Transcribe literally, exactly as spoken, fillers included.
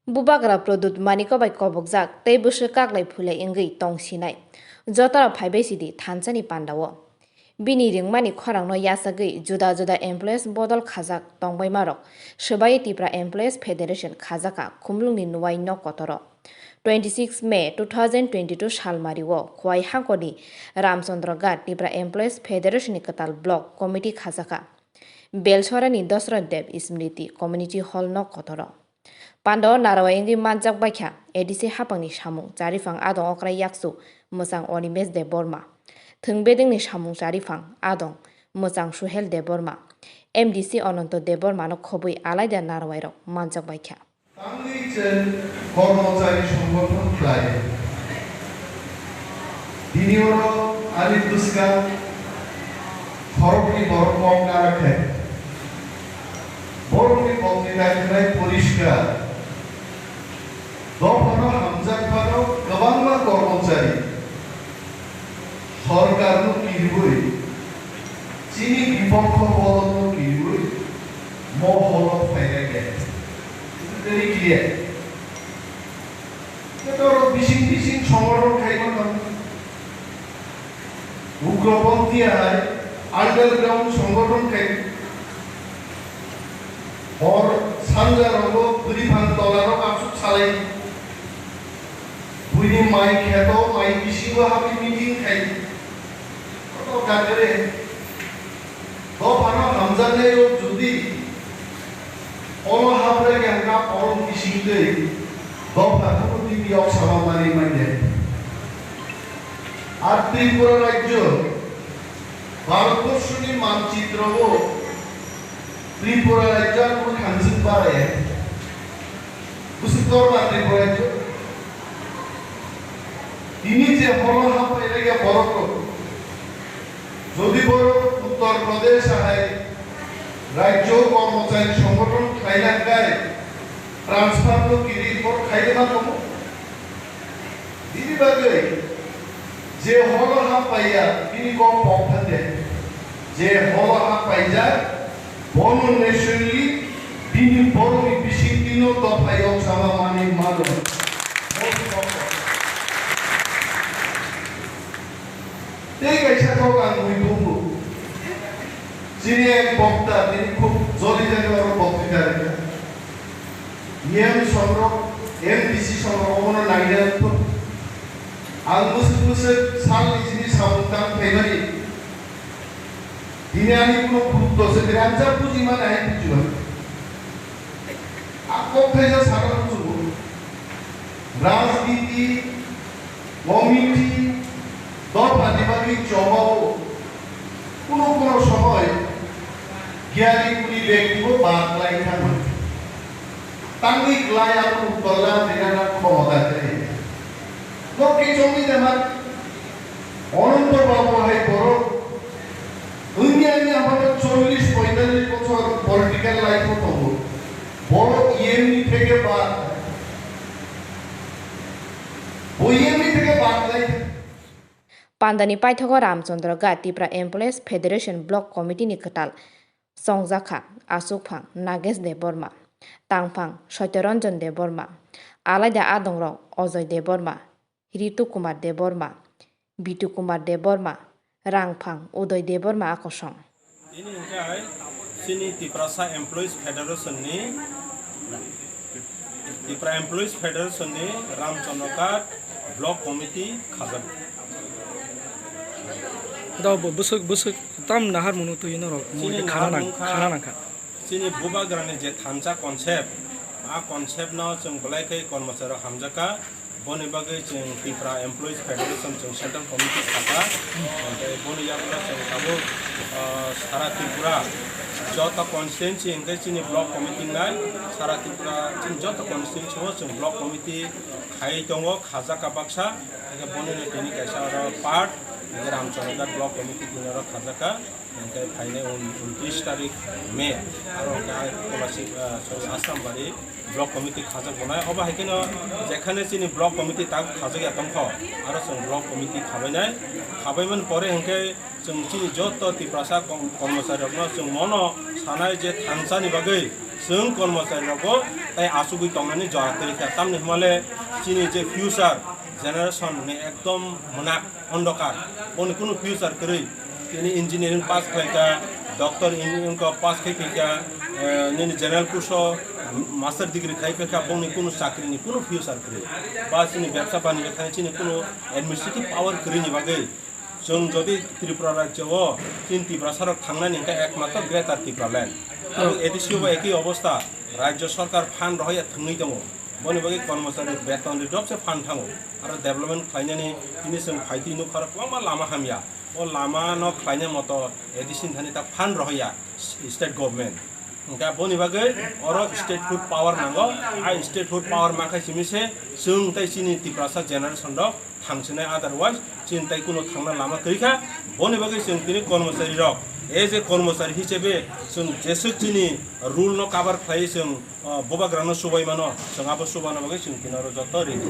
Bubagra Pradyut Maniko bai kobokjak tei bwswk kaklai phulai wngwi tong sinai. Jotorok phaibai sidi thansani pandao. Bini ringmani khorangno yachagwi juda juda employees bodol khajak tongbaima rok swbai Tipra Employees Federation khajakha Khumlwngni Nuwai nok kotoro. Twenty six May two thousand twenty two salmari o Khowai Hangkoni Ramchandra Ghat Tipra Employees Federation ni kwtal block committee khajakha Belsorani Dosrot Dev Smriti Community Hall nok kotoro. Pandao narwai wngwi manjak baikha A D C hapangni samung charipang adong okra yaksu mwchang Onimesh Debbarma, thwng bedengni samung charipang adong mwchang Suhel Debbarma, M D C Ananto Debbarmano khobwi alaida narwairok manjak baikha. Tangwi chwng kormochari songgothon khlai. Bini oro ani bwskang khoroknwi borok kok nara khe. Borokni bokti naithoknai poriskar. Dophano hamjak phano kwbangma kormochari sorkarno kiriui chini bipokho bolongno kiriui mo holo phainai khe. Very clear. Khe norok bising bising songorok khaima tong. Ugroponthi hai underground songgothon khai hor sanja rogo bwrwi phang tola rok asuk salai buini mai kheto mai bisingo habwi meeting khai koto gagre dophano hamjaknai rok jodi Oro habre gangka oro bisingtwi dopha kunu tini yok sama mani manya. Ar Tripura rajyo Bharatborsoni manchitrogo Tripura rajyo ang mwkhang jwk baraya. Bwswk torma Tripura rajyo? Tini je horo hapai rega borok rok. Jodi borok Uttar Pradesh hai rajyo kormochari songgothon khlaina khlai transfer no kiri bor khaide ma tongo. Bini bagwi je horo hapaiya bini kok pok thangde. Je horo hapaijak Bono naturally bini borokni bisingtwino dopha yok sama manwi mano. Tei kaisa kok ang mui bubu. Chini ek bokta, tini khub joli jani oro boktita rikha. E M songrok, M D C songrok omono naina thuk. Ang bwswk bwswk salni chini samung tang phaimani. Tini ani kuno gurutto se ranjak buji mane hai bujiba. A kok thaisa sana bujibo. Rajniti, committee, dopha ni bagwi chobao. Kuno kuno somoy giyani kuni bektibo bad lai thangma. Tangwi klai abo uttor la dinana khomota kwrwi. Nok kichongni jama Ananto Babu hai borok wngya wngya hwnba chollish poitallish bochor political life o tongo. Borok E M ni theke ba, bo E M ni theke ba lai. Pandani paithago Ramchandra Ghat Tipra Employees Federation Block Committee ni kwtal chongjakha, aswkphang Nagesh Debbarma, tangphang Satyaranjan Debbarma, alaida adongrok Ajoy Debbarma, Ritu Kumar Debbarma, Bitu Kumar Debbarma, rangphang Udoy Debbarma a kosong. Tini hwnkhe hai chini Tiprasa Employees Federation ni, Tipra Employees Federation ni Ramchandra Ghat Block Committee khajak. Dao bo bwswk, bwswk tam nahar munu twi norok mui Chini khana nahar nang, mungkha khana nangkha. Chini bubagrani je thansa concept, a concept no chwng belai khe kormochari rok hamjakha. Boni bagwi chwng Tipra Employees Federation chwng Central Committee sakha. Hwnkhe boni yagulo chwng tabuk, ah, sara Tripura joto constituency hwnkhe chini block committee nai, sara Tripura chini joto constituency o chwng block committee khai tongo, khajakha baksa. Hwnkhe boni no tini kaisa oro part, hwnkhe Ramchandra Ghat block committee tini oro khajakha. Hwnkhe phainai un-, untrish tarik May, aro hwnkhe ai Kolasib, ah, sorry, Asrambari block committee khajak bonai. Obo hai kheno jekhane chini block committee tak khajak ya tongkho, aro chwng block committee khabainai. Khabaimani pore hwnkhe chwng chini joto Tiprasa kom-, kormochari rokno chwng mono sanai je thansani bagwi chwng kormochari rokbo Tai asugwi tongnani jora kwrwi kha. Tamni hwnmale chini je future generation ni ekdom mwnak ondokar. Boni kunu future kwrwi. Tini engineering pass khlai kha, doctor engineering ko pass khai phi kha, eh, nini general course o master degree khai phi kha, boni kunu chakri ni kunu future kwrwi. Ba chini bebsa banija thani chini kunu administrative power kwrwi ni bagwi. Chwng jodi Tripura rajyo o chini Tiprasa rok thangnani hwnkhe ekmatro Greater Tipraland. Abo A D C o bo ekhi obostha, rajyo sarkar phan rohorya thwngwi tongo. Boni bagwi kormochari beton ri dopse phan thango. Aro development khlainani tini chwng phaitwi nukha rok kwbangma lama hamya. O lama no khlaina moto A D C ni thani ta phan rohorya state government. Hwnkhe boni bagwi oro statehood power nango. A statehood power mankha simi se chwng tai chini Tiprasa generation rok thangsinai, otherwise chini tai kuno thangna lama kwrwi kha. Boni bagwi chwng tini kormochari rok, as a kormochari hisabe chwng jeswk chini rule no cover khlai chwng, uh, bubagra no subai mano, chwng abo subana bagwi chwng tini oro joto ready.